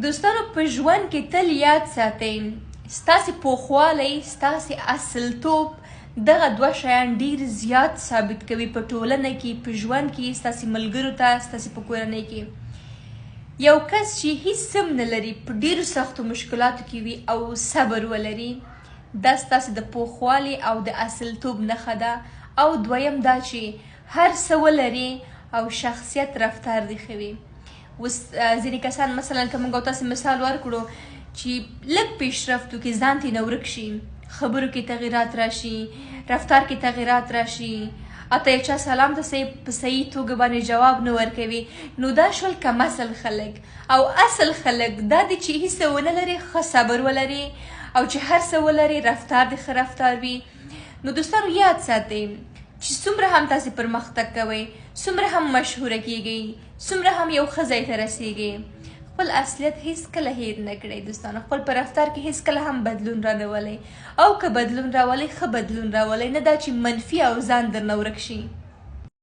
دوستانو، په ژوند کې تل یاد ساتئ، ستاسې پوخوالی، ستاسې اصلتوب، دغه دوه شیان ډیر زیات ثابت کوي په ټولنه کې، په ژوند کې، ستاسې ملګرو ته، ستاسې په کورنۍ کې. یو کس چې هیڅ هم نه لري، په ډیرو سختو مشکلاتو کې وي او صبر ولري، دا ستاسې د پوخوالي او د اصلتوب نښه ده. او دویم دا چې هر څه ولري او شخصیت، رفتار دې ښه وي. اوس ځینې کسان، مثلا که موږ او تاسې مثال ورکړو، چې لږ پیشرفت وکړي، ځان ترې نه ورک شي، خبرو کې تغیرات راشي، رفتار کې تغیرات راشي، حتی یو چا سلام ته صحیح په صحیح توګه باندې جواب نه ورکوي، نو دا شول کم اصل خلک. او اصل خلک دا دي چې هیڅ ونه لري، ښه صبر ولري، او چې هر څه ولري، رفتار دې ښه رفتار وي. نو دوستانو، یاد ساتئ چې څومره هم تاسې پرمختګ کوئ، څومره هم مشهوره کیږئ، څومره هم یو ښه ځای ته رسیږئ، خپل اصلیت هیڅ کله هیر نه کړئ. دوستانو، خپل په رفتار کې هیڅ کله هم بدلون رانه ولئ، او که بدلون راولئ، ښه بدلون راولئ، نه دا چې منفي او ځان درنه ورک شي.